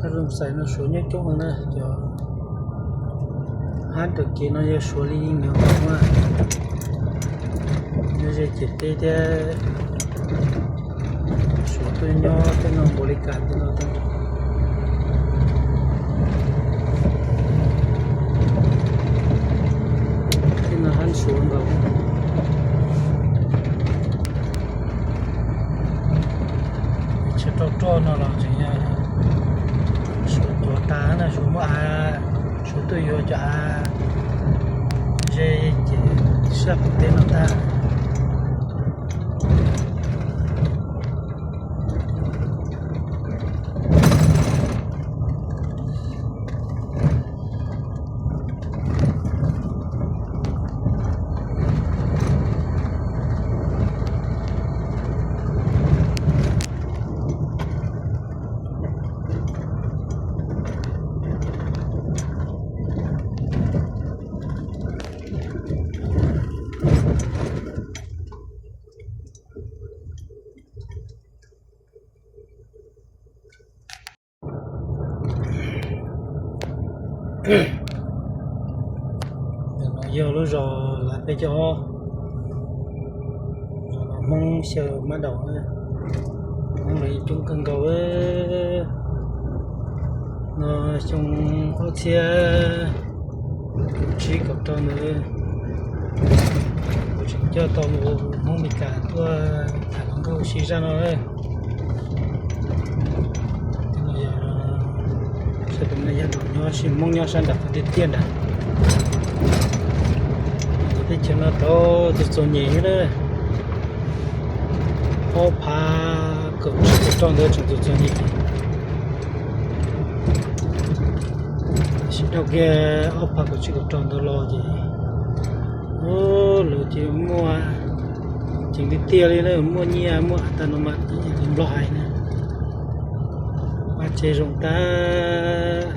Thaj Zoov Xais no Suav nyob coob heev na, cov hab raws kev no yog Suav li neeg na, nyob ze ciam teb thiab. Suav tuaj nyob tej no npaum li cas tej no. Tej no hab Suav nkaus. Tsis rau roj no los tseem yog Suav tuav tas na, Suav muab av, Suav tuaj yuav cov av ze ces sab qaum teb no tag. Yog lub zos Lav Peb Caug Ob, Hmoob xyaw mab daum, Hmoob los yeej coob kawg nkaus. No xyoo ob txhiab kaum tsib kaum rau ntawd, kuv tseem coj tau Hmoob Mes Kas tuaj tham hluas nkauj ua si zaj no. Sab tus no yog nyob si Hmoob nyob sab nram qhov tiaj tiaj nrad. Teb chaws no tau txom txom nyem thiab na. Ob phav kaum tsib kaum rau ntawd tseem txom txom nyem. Tab sis dhau kiag ob phav kaum tsib kaum rau ntawd los ces lawv ces muaj ceev tiag tiag li na, muaj nyiaj muaj av tag no mas li Nplog hais na. Vaj tsev zoo tag,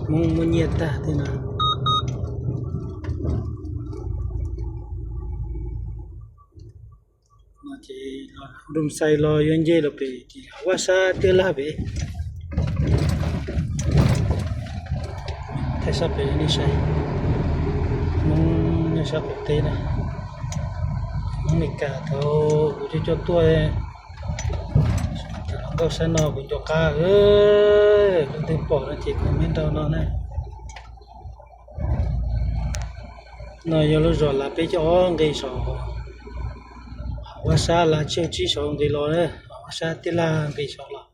Hmoob muaj nyiaj tag tej no. No ces Zoov Xais los yuav nce los pem ces Vaj Sab Tiaj Laj pem. Thaij sab pem nej saib, Hmoob nej sab qaum teb na. Hmoob Mes Kas thaum kuv coj coj tuaj, tham hluas nkauj sab no kuv nco qab. Leej twg pom no ces comment rau no na. No yog lub zos Lav Peb Caug Ob nqis saum, hauv Vaj Sab Lav Tsiaj Tsib saud nqis los, hauv Vaj Sab Tiaj Laj nqis saud los.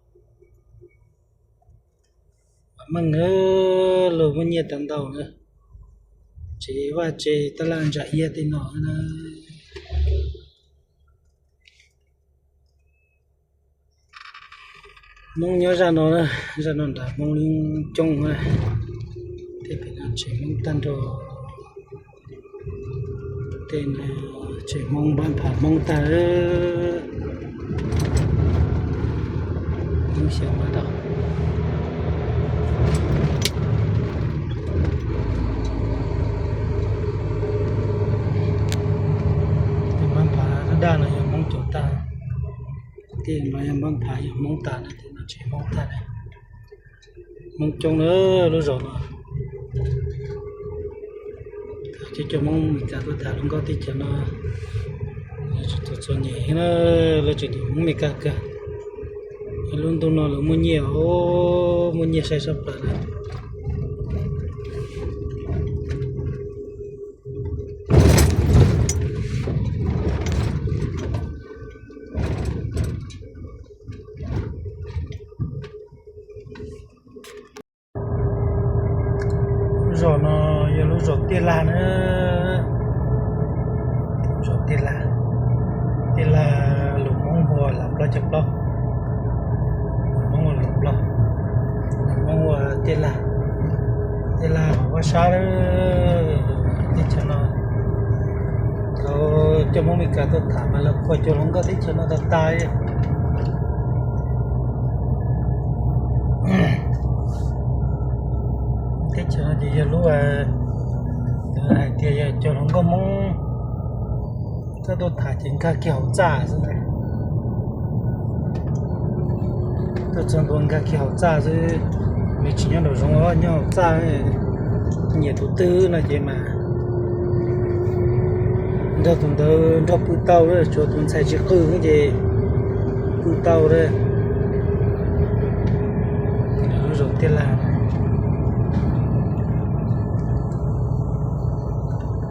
Vam meej, luag muaj nyiaj tau ntau na, tsev vaj tsev tab laj ntsa iab tej no na. Hmoob nyob zaj no, zaj no nram Hmoob coob na. Tej pem no tsev Hmoob tag nrho. Tej no tsev Hmoob npab phav Hmoob tag. Hmoob xyaw mab daum. Tej npab phav daj daj no yog Hmoob cov tag. Tej no yog npab phav yog Hmoob tag na, tej no tsev Hmoob tag na. Hmoob coob na lub zos no. Cov, cov Hmoob Mes Kas tuaj tham hluas nkauj teb chaws no, txom txom nyem na, lawv tseem yog Hmoob Mes Kas kawg. Lub ntuj no lawv muaj nyiaj os, muaj nyiaj sai sab plaws na. Lub zos no yog lub zos Tiaj Laj na. Zos Tiaj Laj, Tiaj Laj lus Hmoob hu ua Lav Plaub Caug Plaub, lus Hmoob ua Lav Plaub, lus Hmoob ua Tiaj Laj. Tiaj Laj hauv Vaj Sab, teb chaws no thaum coj Hmoob Mes Kas tuaj tham mas lawv qhuas cov hluas nkauj teb chaws no tas tas li. Teb chaws no ces yog lub, hais tias yog cov hluas nkauj Hmoob txawj tuaj tham ces nkag kiag hauv txaj xwb ntag. Txog ntua nkag kiag hauv txaj xwb, nws tsis nyob nraum zoov os, nyob hauv txaj. Nyiam tus twg no ces mas nrog tus ntawd nrog pw tau, tsuav tus ntxhais tsis qw ces pw tau lawm. Lub zos Tiaj Lag,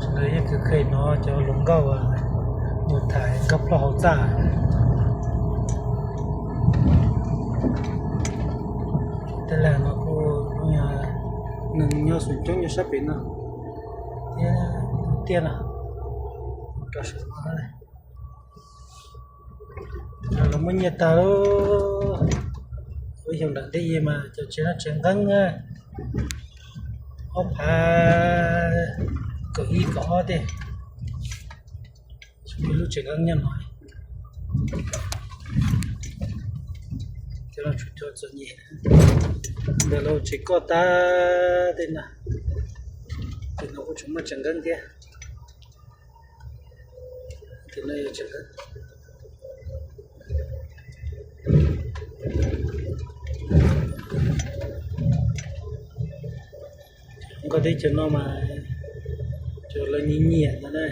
sawv daws yeej kheev hnov cov hluas nkauj mus tham nkauj ploj hauv txaj. Tiaj Lag no kuj yog neeg nyob xum coob nyob sab pem no thiab, tiaj no rau saum no. Lawv muab nyiaj tag lawm. Ua xyoo nram ntej mas cov tsev no tsev nqeeb, ob phav kaum ib kaum ob tej, lub tsev nqeeb nyob no. Cov no tsuas cov txom nyem, ntawm lawv tsev koj tag tej na, ces no kuj tseem muaj tsev nqeeb thiab. Ces no yog tsev nqeeb. Nkauj teb chaws no mas cov lawv nyiam nyiam ntawd na,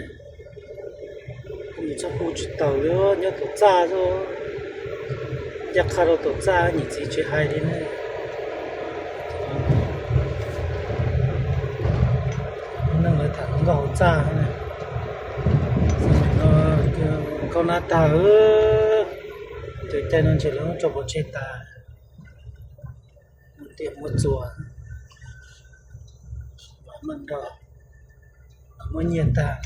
kuj mus txog kuj tsis taus li, nyob tom txaj xwb, ncaj qha rau tom txaj, niam txiv tsis hais li na. Lub neej lawv tham hluas nkauj hauv txaj na. Nkauj nab tag, cov caij no ntshe lawv muab tso pov tseg tas, muab riam muab txuas, mam meej nrog, muab nyiaj tag.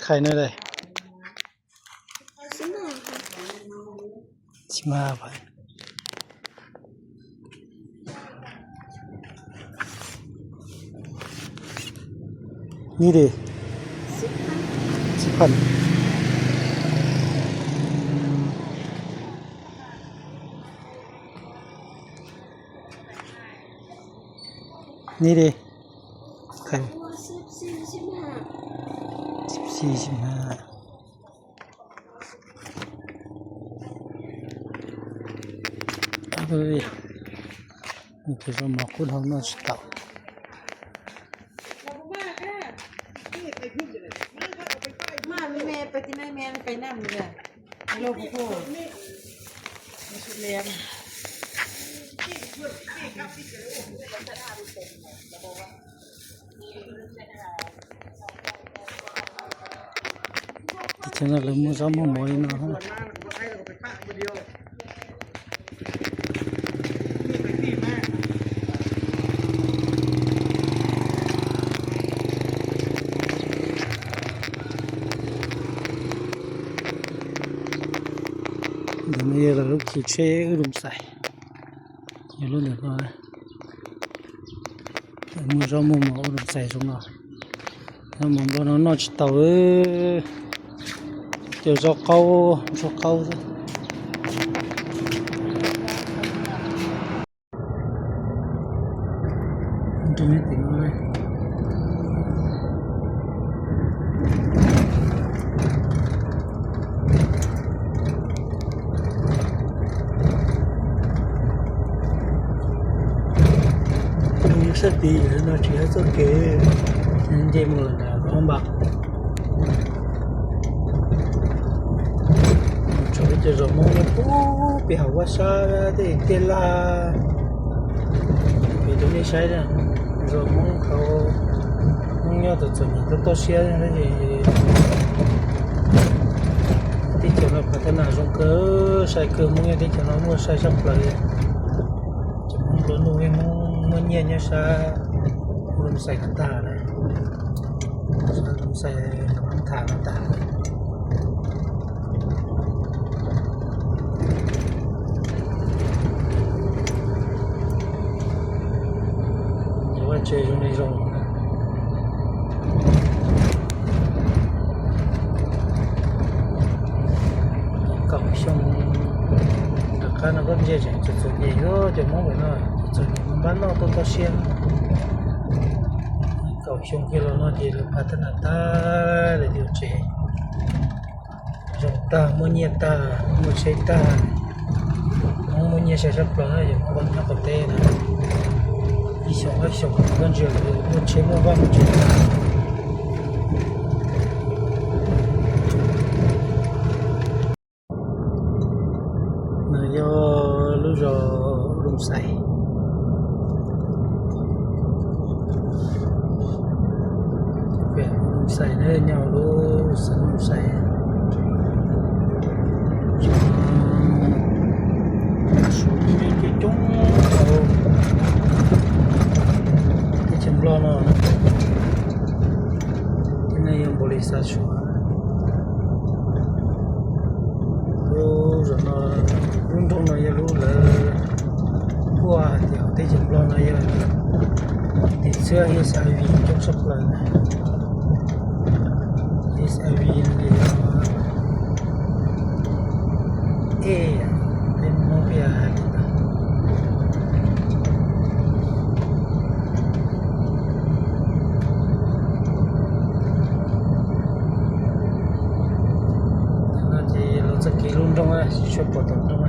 Khai no, ni de, xib phaj. Ni de, khai, xib xij xib hab. Tus zaub mov qub dhau noj tsis tau. Teb chaws no lawv muaj zaub muaj mov li no. Ntawm no yog lawv lub khij tsheb wb lub xais, yog lub ntawm no. Muaj zaub muaj mov ua lub xais zoo no. Zaub mov nplua no noj tsis tau, cov zaub qaub, zaub qaub xwb. Sab tid no tsis yog txoj kev nce mus lawm nram Hoob Npas. Tshua peb cov zos Hmoob nyob puag pem hauv vaj sab tej tiaj laj, pem rau nej saib, zos Hmoob thaum Hmoob nyob txom txom nyem toj toj siab, teb chaws no phav thab nas zoo kawg, sai kawg, Hmoob nyob teb chaws no muaj sai tshaj plaws. Cov Hmoob nplua nuj, Hmoob muaj nyiaj nyob sab Lum Xais no tag na, Lum Xais Nam Tham no tag. Vaj tse zoo li zoo. Kaum xyoo rov qab no koj ntsia tseem txom txom nyem, cov Hmoob pem no txom txom nyem, npab noj toj toj siab. Kaum xyoo kiag los no ces lawv phav thab nas tag lawm, lawv ua tsev. Tag, muaj nyiaj tag, muaj tsheb tag. Hmoob muaj nyiaj sai sab plaws na, yog Hmoob nyob qaum teb na. Ib xyoos ob xyoos koj ntsia muaj tsheb muaj vaj muaj tsev tag. No yog lub zos Looj Xais. Looj Xais na, nyob lub xeev Looj Xais. Suav coob coob hauv teb chaws Nplog no. Thiab no yog npaum li xav suav. Lub zos no, lub nroog no yog lub lawv tuaj hais tias teb chaws Nplog no yog tim txhiab H I V coob tshaj plaws na. H I V no yog ej, peb Hmoob peb hais li ntawd. Tam no ces los txoj kev lub nroog tsis tshua pom tom nroog.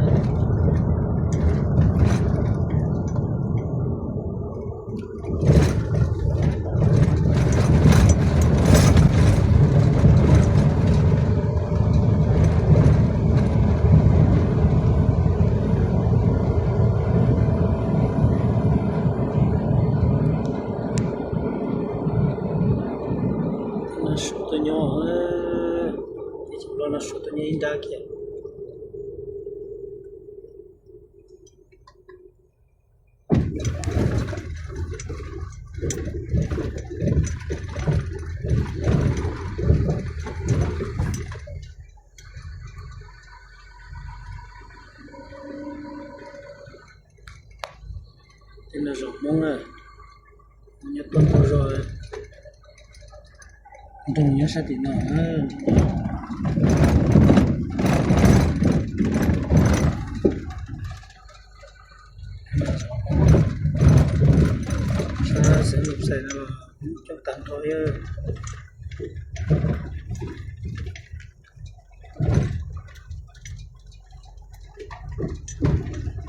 No suav tuaj nyob, teb chaws Nplog no suav tuaj nyob ib nrab kiag. Tej no zos Hmoob na, nyob tuaj ntau zos, nroog nyob sab tim no. Sab xeev Looj Xais no los coob tag nrho thiab.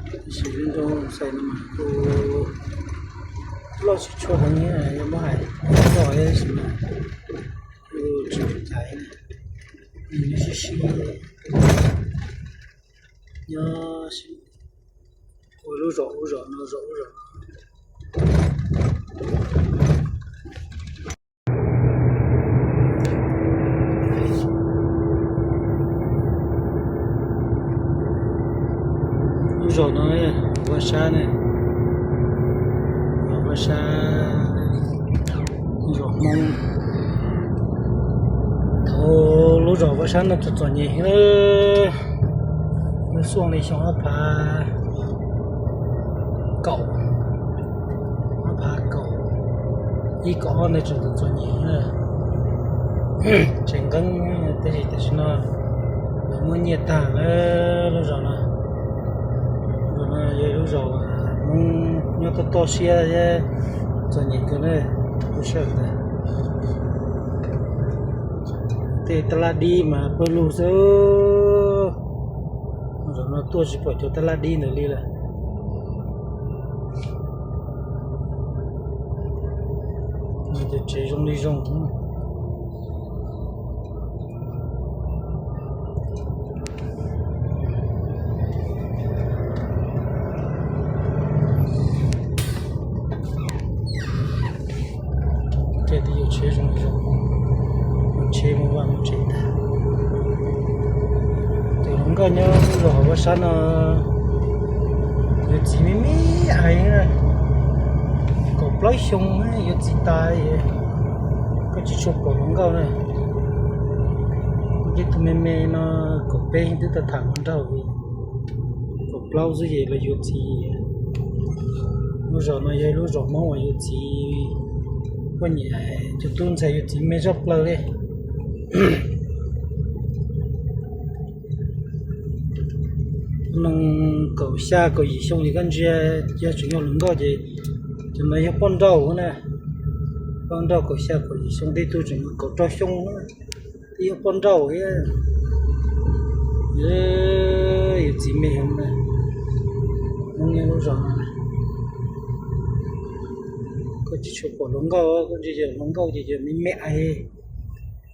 Tab sis lub nroog Looj Xais no mas kuj loj tsis tshua heev, yog muab hais loj tab sis mas kuj tsis ua cas, nws nyob sib sib, nyob sib, ua lub zos ub zos no, zos ub zos no. Lub zos no, vaj sab ne, vaj sab, zos Hmoob. Thaum lub zos vaj sab no txom txom nyem heev, lub xuaj li xyoo ob phav kaum, ob phav kaum ib kaum ob ntawd tseem txom txom nyem, tseem nqeeb, tab sis tam sim no lawv muaj nyiaj tag lawm lub zos no. Zos no yog lub zos Hmoob nyob toj toj siab thiab txom nyem kawg na, lub sij hawm ntawd. Tej tab laj dib mas pawg lug xwb. Zos no tuaj tsis pom cov tab laj dib ntawd li lawm. Cov tsev zoo li zoo. Tej tib yuav tsheb zoo zoo, muaj tsheb muaj vaj muaj tsev tag. Tus hluas nkauj nyob lub zos hauv vaj sab no, yuav txiv me me ais, kaum plaub xyoo yuav txiv tas, koj tsis tshua pom hluas nkauj na. Tej tug me me no kaum peb twb tau tham ua nraug, kaum plaub xwb ces lawv yuav txiv. Lub zos no yog lub zos Hmoob uas yuav txiv, poj niam, tus tub ntxhais yuav txiv me tshaj plaws li. Neeg kaum xya kaum yim xyoo ces koj ntsia yog tseem yog hluas nkauj ces cov ntawd yog poj nrauj na. Poj nrauj kaum xya kaum yim xyoo, tej tug tseem kaum rau xyoo na, twb yog poj nrauj thiab. Yuav txiv me heev na, Hmoob nyob lub zos no na. Koj tsis tshua pom hluas nkauj, koj ntsia yog hluas nkauj ces yog me me ais,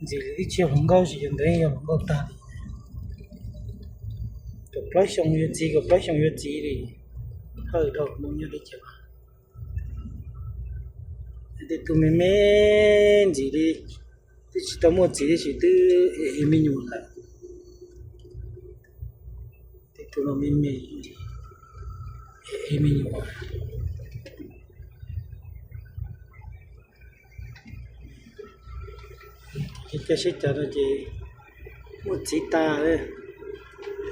ntxim li tib tsis yog hluas nkauj, tsis yog ntawd yog hluas nkauj tag li. Kaum plaub xyoo yuav txiv, kaum plaub xyoo yuav txiv li, hawj dhau Hmoob nyob teb chaws. Tej tug me me ntxim li, twb tsis tau muaj txiv tab sis twb ev me nyuam lawm. Tej tug no me me, ev me nyuam. Ces caij sib cav no ces muaj txiv tas,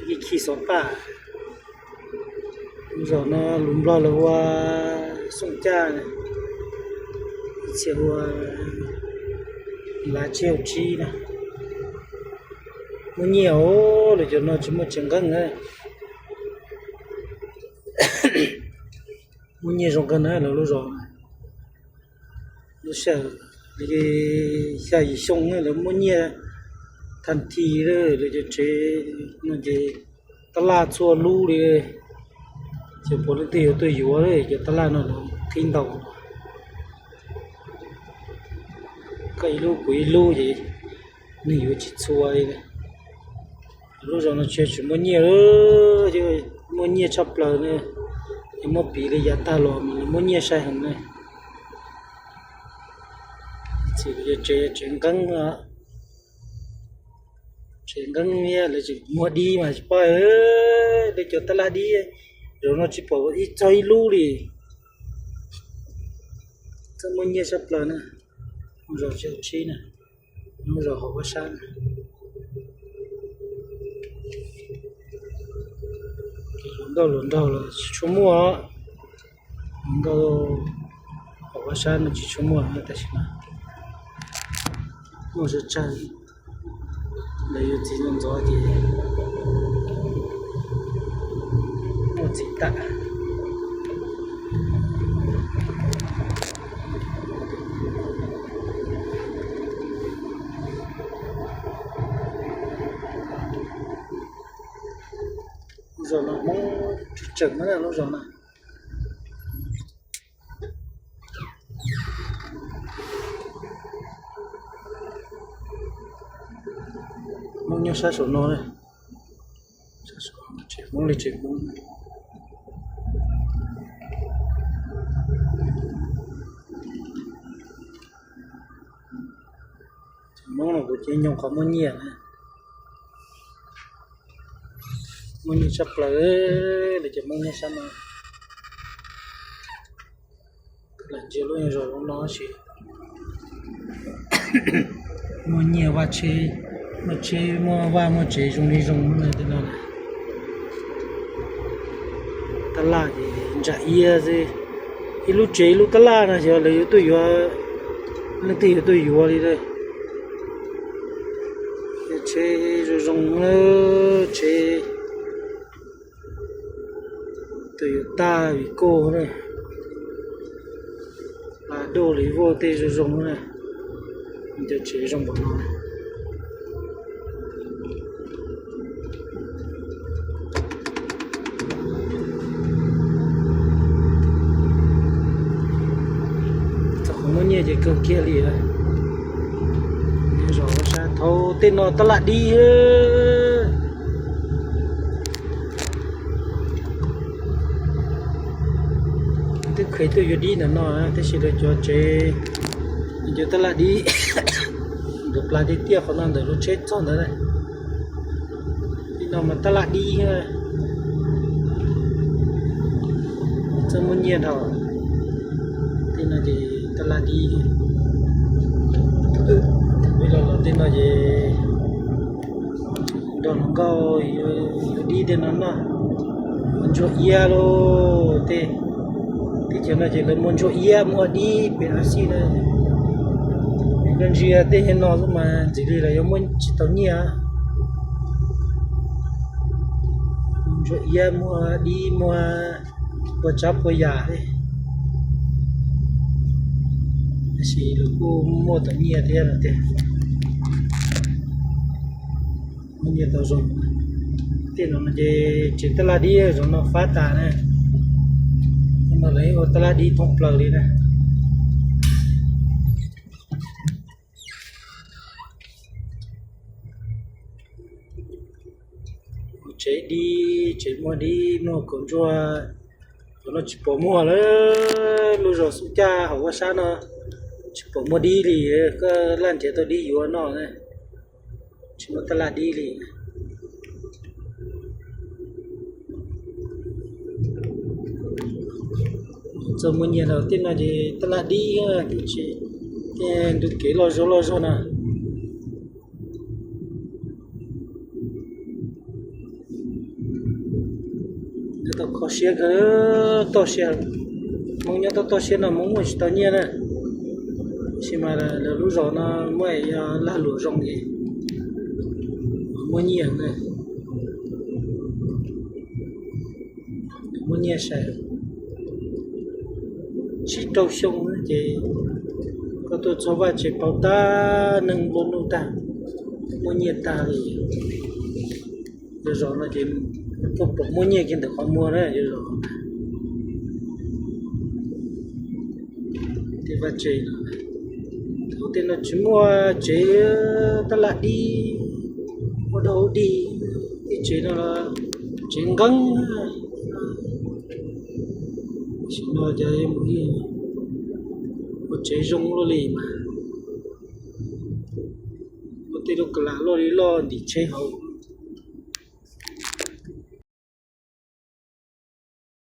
yeej khi xov paj. Lub zos no lus Nplog lawv hu ua Xooj Caj, ib txhia hu ua Lav Tsib Hauv Tsib na. Muaj nyiaj os, lawv cov no tsis muaj tsev nqeeb na. Muaj nyiaj zoo kawg na lawv lub zos na. Lub sij hawm xya yim xyoo na lawv muaj nyiaj thaj thi lawm, lawv cov tsev no ces tab laj txhua lub li. Ces puas leej twg yuav tuaj yuav cov tab laj no los qhib ntau, koj ib lub kuv ib lub ces neeg yuav tsis txhua li. Lub zos no tsis, tsis muaj nyiaj, muaj nyiaj tshaj plaws na, es muab piv li yav tag los mas nws muaj nyiaj sai heev na. Txhia tsev, tsev nqeeb, tsev nqeeb lawv tseem muag dib mas tsis paub, lawv cov tab laj dib, zaum no tsis pom ib txog ib lub li. Txawj muaj nyiaj tshaj plaws na. Lub zos Tsib Hauv Tsib na, lub zos hauv Vaj Sab na. Hluas nkauj hluas nraug los tsis tshua muaj, hluas nkauj hauv Vaj Sab no tsis tshua muaj, tab sis mas muaj tsawg tsawg. Lawv yuav txiv ntxov ntxov ces muaj txiv tas. Lub zos no Hmoob tsawg tsawg na lub zos no. Hmoob nyob sab saum no, Hmoob li tsev Hmoob. Hmoob no kuv ces nyob qhov muaj nyiaj na, muaj nyiaj tshaj plaws li ces Hmoob nyob sab no. Lam ntsia lub zos no sis muaj nyiaj, vaj tsheb, muaj tsheb muaj vaj muaj tsev zoo li zoo tej no. Tab laj ces ntsa iab xwb, ib lub tsev ib lub tab laj no xyov lawv yuav tuaj yuav, leej twg yuav tuaj yuav li lawm. Tsheb zoo zoo, tsheb Toyota Vigo na, Lada Revo tej zoo zoo na, cov tsev zoo npaum no. Txog qhov muaj nyiaj ces kawg kiag li. Zos Vaj Sab thaum tej no tab laj dib. Twb kheev tuaj yuav dib ntawm no tab sis lawv cov tsev, cov tab laj dib. Nkawd plas tiag tiag qhov no ntawm lub tsheb txog ntawd. Tej no mas tab laj dib. Txawj muaj nyiaj dhau. Tej no ces tab laj dib. Los los tej no ces nrog hluas nkauj yuav dib tej no noj. Muaj ntsuag iab lauj, tej, teb chaws no ces lawv muaj ntsuag iab muaj dib pem no xij na. Koj ntsia tej no xwb mas ntxim li lawv yuav muaj tsis tau nyiaj. Muaj ntsuag iab muaj dib muaj pua tsav pua yam li. Tab sis lawv kuj muaj tau nyiaj thiab no tiag. Muaj nyiaj tau zoo. Ces tsev tab laj dib zoo no fab tas na. No lawv ua tab laj dib thoob plaws li na. Tsev dib, tsev muag dib, muag kaus ntsuag. Thaum no tsis pom muag lawm, lub zos Xub Caj hauv vaj sab no tsis pom muag dib li, koj laj nrhiav tau dib yuav noj na, tsis muaj tab laj dib li. Txog muaj nyiaj no tej no ces tab laj dib, tej ntu kev loj zog loj zog na. Nyob tau kho siab kawg, toj siab, Hmoob nyob tau toj siab no Hmoob muaj tsis tau nyiaj na. Tab sis mas lawv lub zos no muaj lag luam zoo es muaj nyiaj na. Muaj nyiaj sai, tsib rau xyoo ces koj tuaj txog vaj tsev pauv tag, neeg nplua nuj tag, muaj nyiaj tag li. Yog zos no ces tuaj pom muaj nyiaj kiag ntawm qhov muag na, yog zos tej vaj tsev no. Thaum tej no tsis muaj tsev tab laj dib, muaj dog dig, tej tsev no tsev nqeeb. Tam sim no cas mus ua tsev zoo luaj li mas, ua tej lub ka lam loj li loj ntim tsheb hauv.